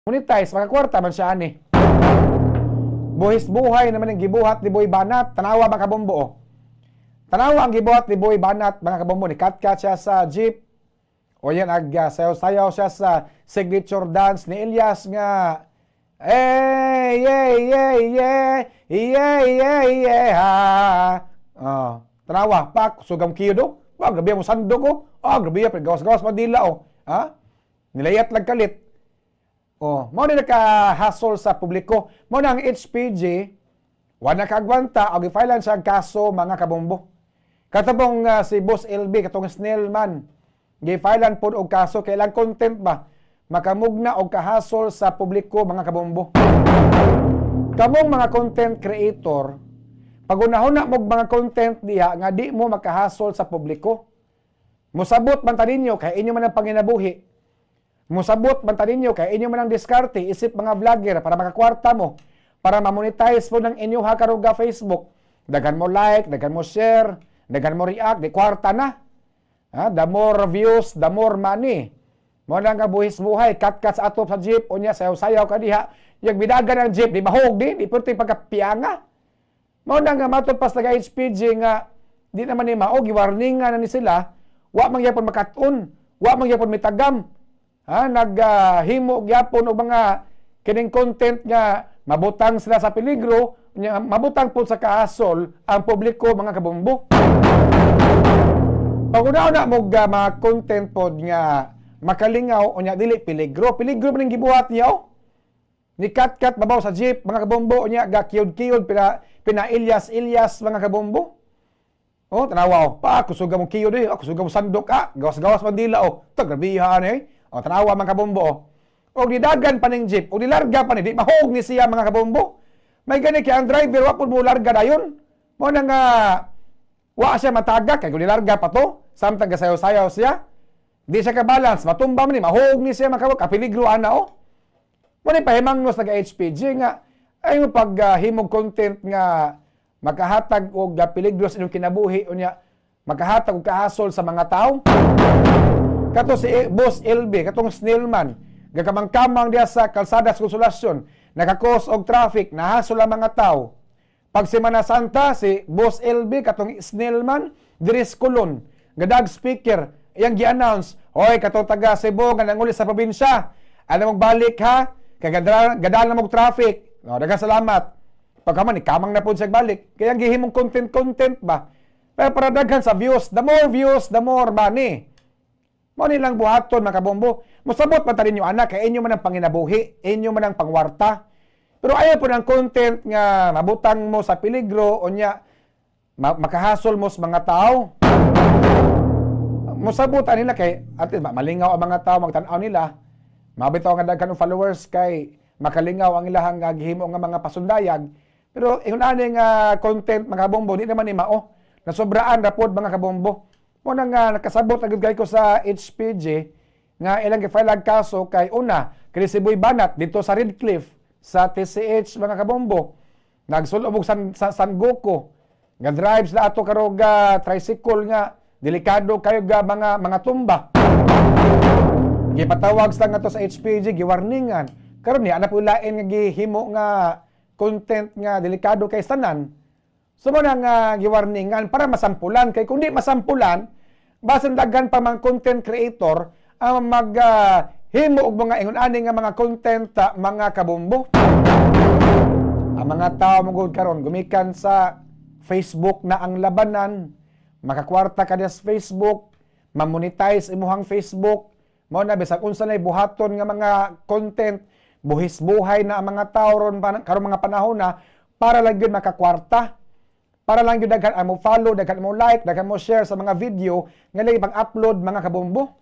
Monetize, makakwarta man siya ani. Buhis buhay naman ang gibuhat ni Boy Banat. Tanawa, mga kabombo, oh. Tanawa ang gibuhat ni Boy Banat, mga kabombo. Ni kat siya sa jeep. O yan, ag sayaw-sayaw siya sa signature dance ni Elias nga "Hey, yeah, yeah, ha." Oh, tanawa, pak, sugam kiyo do. Wah, grabe mo sandok ko. Ah, grabe ya, gawas-gawas madila oh. Ha? Nilayat lang kalit. Oh, mao ni nakahasol sa publiko. Mao na ang HPG wa nakagwanta og gi-file siya ang kaso, mga kabombo. Katapong si Boss LB, katong Snellman, gi-file pod og kaso kay ilang content ba makamugna og kahasol sa publiko, mga kabombo. Kamong mga content creator, pagunahon na mo mga content diha nga di mo makahasol sa publiko. Musabot man ta ninyo kay inyo man ang panginabuhi. Musabot man ta ninyo kay inyo man ang diskarte isip mga vlogger para makakwarta mo, para ma-monetize mo ng inyo ha karuga Facebook. Daghan mo like, daghan mo share, daghan mo react, di kwarta na. Ha, the more views, the more money. Mo na nga buhis buhay, kat-kat sa atop sa jeep, unya sayaw-sayaw ka diha. Yung bidagan ng jeep, di mahog di, di pwede pagkapianga. Mao na nga matod pas taga HPG nga di naman ni mao giwarning nga na ni sila, wa man gyapon makat-on, wa man gyapon mitagam. Ha, naghimo gyapon og mga kining content nga mabutang sila sa peligro, nya mabutang po sa kahasol ang publiko, mga kabombo. Pag una mo mga content pod nga makalingaw unya dili peligro, peligro man ning gibuhat niya oh. Ni kat-kat babaw sa jeep, mga kabombo, unya ga kiyod-kiyod pina pina Ilyas Ilyas, mga kabombo. Oh, tanawa oh. Pa kusuga mo kiyod eh, kusuga mo sandok ah, gawas-gawas man dila oh. Tagrabihan eh. Oh, tanawa, mga kabombo, oh. Og nidagan pa ning jeep, og nilarga pa ni, di mahog ni siya, mga kabombo. May gani kay ang driver wa pud mo larga dayon. Mo na nga wa siya matagak kay kung nilarga pa to, samtang gasayaw-sayaw siya. Di siya ka-balance, matumba man ni, mahog ni siya, mga kabombo, kapeligro ana oh. Mo ni pahimangnos naga HPG nga ay mo pag himog content nga makahatag og peligro sa inyong kinabuhi unya makahatag og kahasol sa mga tao. Kato si Boss LB, katong Snellman, gakamang-kamang diya sa kalsada sa Konsolasyon, nakakos og traffic, nahasol ang mga tao. Pag Semana Santa, si Boss LB, katong Snellman, diri sa Colon, gadag speaker, iyang gi-announce, "Hoy, katong taga Cebu nga nanguli sa probinsya, ano mong balik ha? Kay gadala na mong traffic. No, daghang salamat." Pagkaman, ikamang na po siya balik. Kaya ang gihimong content-content ba? Pero para daghan sa views, the more views, the more money. Mo nilang buhaton, mga kabombo. Musabot man ta ninyo anak kay inyo man ang panginabuhi, inyo man ang pangwarta. Pero ayaw po ng content nga mabutang mo sa peligro unya makahasol mo sa mga tao. Musabot nila kay at least malingaw ang mga tao magtan-aw nila. Mabitaw nga daghan og followers kay makalingaw ang ilahang nga gihimo nga mga pasundayag. Pero ingon ani nga content, mga kabombo, di naman ni mao. Nasobraan ra pod, mga kabombo. Mo na nga nakasabot na gud kay ko sa HPG nga ilang gi-file kaso kay una kini si Boy Banat dito sa Redcliffe sa TCH, mga kabombo. Nagsulob og sa San Goku. Nga drive sila ato karog tricycle nga delikado kayo ga mga tumba. Gipatawag sila nga to sa HPG, giwarningan. Karon niya ana po lain nga gihimo nga content nga delikado kay sanan. So mo na nga giwarningan para masampulan kay kung di masampulan, basin daghan pa mga content creator ang mag himo og mga ingon ani nga mga content, mga kabombo. Ang mga tao mo gud karon gumikan sa Facebook na ang labanan, makakwarta ka sa Facebook, ma-monetize imuhang Facebook, mao na bisag unsa na buhaton nga mga content, buhis buhay na ang mga tao ron karon mga panahon na para lang gyud makakwarta. Para lang gyud daghan ang mo follow, daghan mo like, daghan mo share sa mga video nga lagi pang upload, mga kabombo.